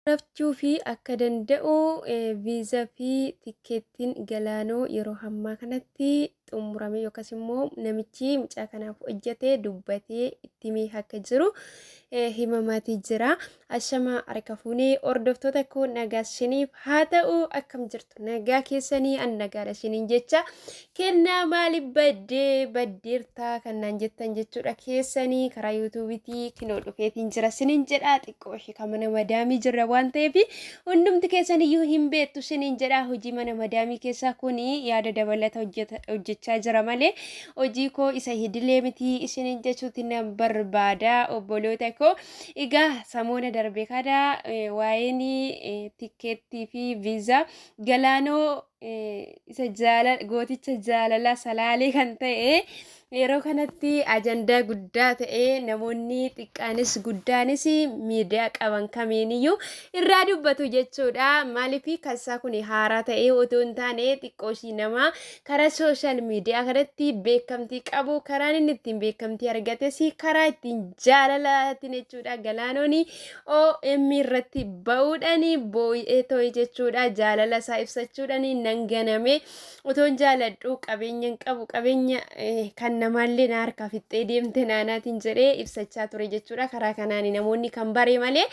Rachuufi akka danda'u viizaa fi tikkeettiin Galaanoo yeroo ammaa kanatti xumurame yookaas immoo namichi mucaa kanaaf hojjete dubbatee itti himee akka jiru himamaatii jira. Ashama harka fuunee hordoftoota koo, nagaa isiniif haa ta'u. Akkam jirtu? Nagaa keessanii? An nagaadha isiniin jecha. Kennaa maaliif baddee baddeertaa kan naan jettan jechuudha, keessanii karaa YouTubeitii kinoo dhufeetiin jira isiniin jedha. Xiqqoo ishee kan mana madaamii jirra waan ta'eef hundumti keessan iyyuu hin beektu isiniin jedha. Hojii mana madaamii keessaa kuni yaada dabalata hojjechaa jira malee hojii koo isa idilee miti isiniin jechuutti nan barbaada, obboloota koo. Egaa samoona darbe kana waa'een tikkeettii fi viizaa Galaanoo isa jaalala gooticha jaalala Salaalee kan ta'e yeroo kanatti ajandaa guddaa ta'e, namoonni xiqqaanis guddaanis miidiyaa qaban kamiiniyyuu irraa dubbatu jechuudha. Maaliif kasaa kun haaraa ta'ee otoo hin taane, xiqqoo ishii nama karaa social media kanatti beekamtii qabu, karaan inni ittiin beekamtii argates karaa ittiin jaalalaatiin jechuudha. Galaanoon OMN irratti ba'uudhaan boo'ee ta'e jechuudha. Jaalala isaa ibsachuudhaan nan ganame, otoon jaaladhu qabeenya hin qabu, qabeenya kan namaallee na harkaa fixxee deemte naanaatiin jedhee ibsachaa ture jechuudha. Karaa kanaan namoonni kan bare malee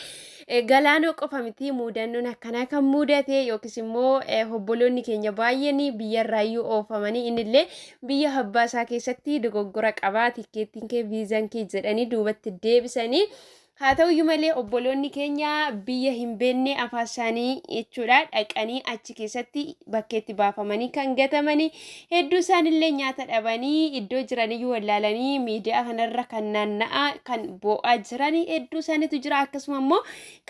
Galaanoo qofa miti muudannoon akkanaa kan mudate, yookiis immoo obboloonni keenya baay'een biyyarraayyuu oofamanii, innillee biyya abbaa isaa keessatti dogoggora qabaa, tikkeettiin kee, viizaan kee jedhanii duubatti deebisanii. Haa ta'uyyuu malee obboloonni keenya biyya hin beekne afaan isaanii jechuudha dhaqanii achi keessatti bakkeetti baafamanii kan gatamanii hedduu isaanillee nyaata dhabanii, iddoo jiraniyyuu wallaalanii, miidiyaa kanarra kan naanna'aa kan boo'aa jiranii hedduu isaaniitu jira. Akkasuma immoo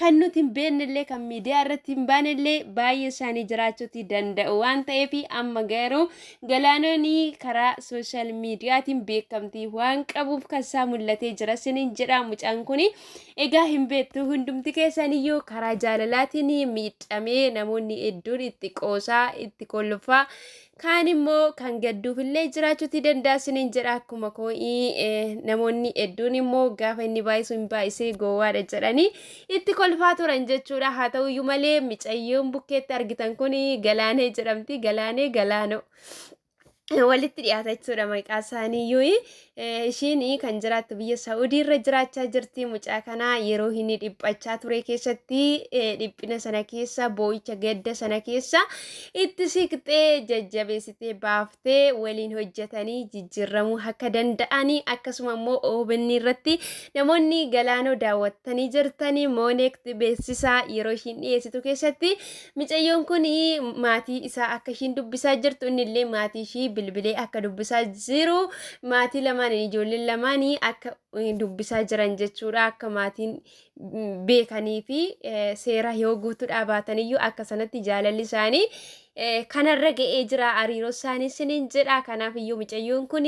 kan nuti hin beeknellee, kan miidiyaa irratti hin baanellee baay'ee isaanii jiraachuuti danda'u waan ta'eef, amma garuu Galaanoon karaa social mediatiin beekamtii waan qabuuf kan isaa mul'atee jira sinin jedha. Mucaan kun egaa hin beektu hundumti keessaniyyuu, karaa jaalalaatiin miidhamee namoonni hedduun itti qoosaa, itti kolfaa, kaan immoo kan gadduufillee jiraachuuti danda'a sinin jedha. Akkuma koo'ii namoonni hedduun immoo gaafa inni baay'isu hin baay'isee gowwaadha jedhanii itti kolfaa turan jechuudha. Haa ta'uyyuu malee micayyoon bukkeetti argitan kun Galaanee jedhamti. Galaanee Galaanoo. Walitti dhiyaata jechuudha maqaa isaaniiyyuu. Ishiin kan jiraattu biyya Saa'udii irra jiraachaa jirti. Mucaa kana yeroo inni dhiphachaa ture keessatti, dhiphina sana keessa, boo'icha gadda sana keessa itti siqxee jajjabeessitee baaftee waliin hojjetanii jijjiirramuu akka danda'anii, akkasuma immoo OBN irratti namoonni Galaanoo daawwattanii jirtanii Mooneekti beeksisaa yeroo ishiin dhiyeessitu keessatti micayyoon kun maatii isaa akka ishiin dubbisaa jirtu, innillee maatii ishii bilbilee akka dubbisaa jiru, maatii lamaan ijoolleen lamaanii akka dubbisaa jiran jechuudha. Akka maatiin beekanii fi seera yoo guutuudhaa baataniyyuu akka sanatti jaalalli isaanii kanarra ga'ee jira hariiroo isaanii siniin jedha. Kanaaf iyyuu mucayyoon kun,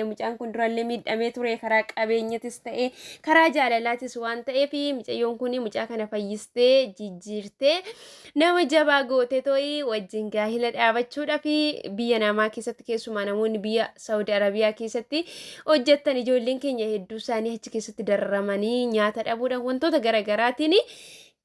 mucaan kun durallee miidhamee ture karaa qabeenyatis ta'e karaa jaalalaatis waan ta'eef, mucayyoon kun mucaa kana fayyistee jijjiirtee nama jabaa goote tooyi wajjin gaahila dhaabachuudhaaf biyya namaa keessatti, keessumaa namoonni biyya Saudi Arabiyaa keessatti hojjettan, ijoolleen keenya hedduu isaanii achi keessatti dararamanii nyaata dhabuudhaan wantoota garaagaraatiin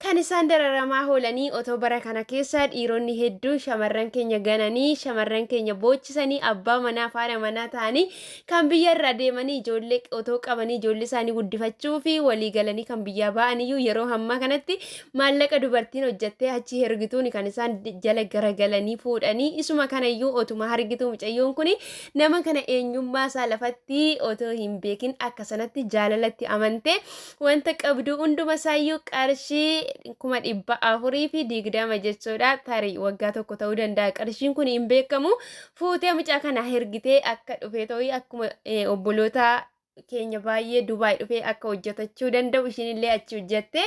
kan isaan dararamaa oolanii, otoo bara kana keessa dhiironni hedduun shamarran keenya gananii, shamarran keenya boochisanii, abbaa manaa fi haadha manaa ta'anii kan biyya irraa deemanii, ijoollee otoo qabanii ijoollee isaanii guddifachuu fi walii galanii kan biyyaa ba'aniyyuu, yeroo ammaa kanatti maallaqa dubartiin hojjettee achi ergituun kan isaan jala garagalanii fuudhanii. Isuma kanayyuu otuma argitu mucayyoon kun nama kana eenyummaa isaa lafatti otoo hin beekin akka sanatti jaalalatti amantee wanta qabdu hunduma isaayyuu, qarshii 420,000 jechuudha. Tarii waggaa tokko ta'uu danda'a. Qarshiin kun hin beekamu. Fuutee mucaa kana ergitee akka dhufee ta'uu, akkuma obboloota keenya baay'ee Dubaay dhufee akka hojjetachuu danda'u, ishiin illee achi hojjette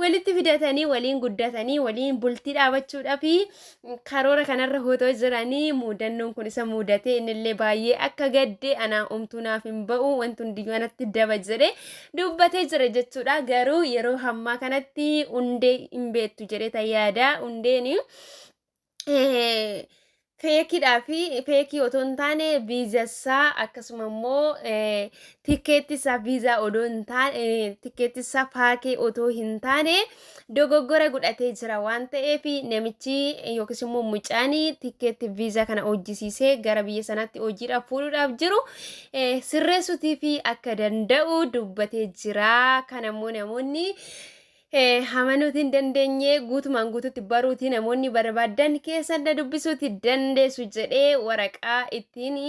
walitti fidatanii waliin guddatanii waliin bultii dhaabachuudhaaf karoora kanarra otoo jiranii muudannoon kun isa mudatee, innillee baay'ee akka gadde, anaa omtuu naaf hin ba'u, wanti hundiyyuu anatti daba jedhee dubbatee jira jechuudha. Garuu yeroo ammaa kanatti hundee hin beektu jedhee yaada. Hundeen Feekiidhaa fi feekii otoo hin taane viizassaa akkasuma immoo tikkeetti isaa viizaa odoo hin taane tikkeetti isaa faakee otoo hin taane dogoggora godhatee jira waan ta'eef, namichi yookiis immoo mucaan tikkeetti viizaa kana hojjisiisee gara biyya sanaatti hojiidhaaf fuudhuudhaaf jiru sirreessuutii fi akka danda'u dubbatee jira. Kanammoo namoonni amanuuti hin dandeenye guutumaan guututti baruuti namoonni barbaadan keessan na dubbisuuti dandeessu jedhee waraqaa ittiin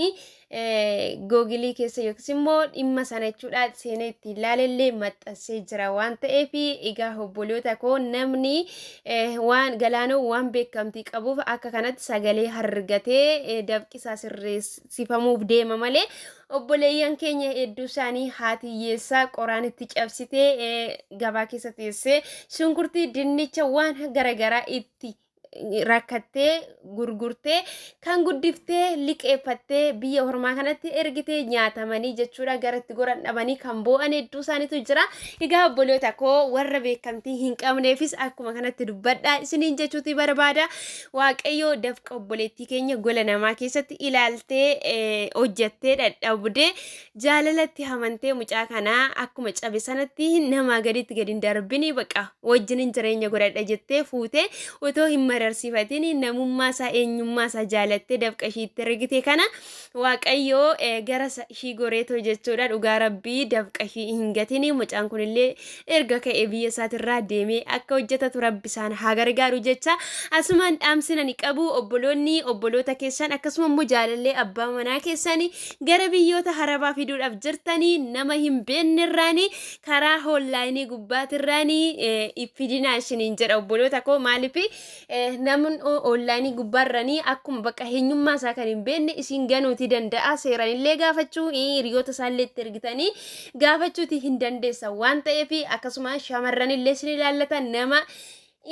Google keessa yookiis immoo dhimma sana jechuudha seenee ittiin ilaalellee maxxansee jira waan ta'eef. Egaa obboloota koo, namni waan Galaanoo waan beekamtii qabuuf akka kanatti sagalee argatee dafqisaa sirreessifamuuf deema malee, obboleeyyan keenya hedduu isaanii haati hiyyeessaa qoraan itti cabsitee gabaa keessa teessee shunkurtii, dinnicha, waan garaagaraa itti rakkattee gurgurtee kan guddiftee liqeeffattee biyya ormaa kanatti ergitee nyaatamanii jechuudha, gara itti goran dhabanii kan boo'an hedduu isaaniitu jira. Egaa obboloota koo, warra beekamtii hin qabneefis akkuma kanatti dubbadhaa isiniin jechuuti barbaada. Waaqayyo dafqa obboleettii keenya gola namaa keessatti ilaaltee hojjattee dadhabdee jaalalatti amantee mucaa kanaa akkuma cabe sanatti namaa gaditti gadi hin darbini, baqa wajjinin jireenya godhadha jettee fuutee otoo hin mararsiifatin namummaa isaa, eenyummaa isaa jaalattee dafqa ishiitti ergite kana Waaqayyoo gara ishii goreetoo jechuudha. Dhugaa Rabbii dafqa ishii hin gatini. Mucaan kunillee erga ka'ee biyya isaatirraa deemee akka hojjetatu Rabbi isaan haa gargaaru jecha asumaan dhaamsina ni qabu. Obboloonni obboloota keessan akkasuma immoo jaalallee abbaa manaa keessanii gara biyyoota harabaa fiduudhaaf jirtanii nama hin beeknerraanii karaa online gubbaatirraanii fidinaa isiniin jedha, obboloota koo. Maaliif? Namni online gubbaarranii akkuma bakka eenyummaa isaa kan hin beekne isin ganuuti danda'a. Seeranillee gaafachuu, hiriyoota isaallee itti ergitanii gaafachuuti hin dandeessan waan ta'eef, akkasuma shamarranillee isin ilaallatan nama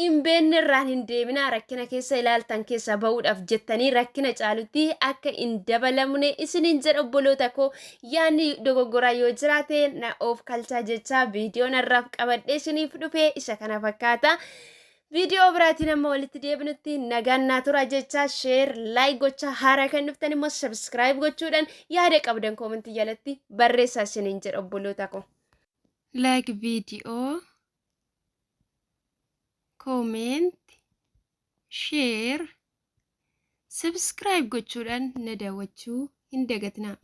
hin beekne irraan hin deeminaa. Rakkina keessa ilaaltan keessa ba'uudhaaf jettanii rakkina caalutti akka hin dabalamne isiniin jedha, obboloota koo. Yaadni dogoggoraa yoo jiraate na of kalchaa jecha viidiyoon har'aaf qabadhee isiniif dhufe isa kana fakkaata. Viidiyoo biraatiin amma walitti deebinutti nagaan naa tura jecha, share, like gocha, haaraa kan dhuftan immoo subscribe gochuudhaan yaada qabdan comment jalatti barreessaa isiniin jedha, obboloota koo. Like viidiyoo, comment, share, subscribe gochuudhaan na daawwachuu hin dagatinaa.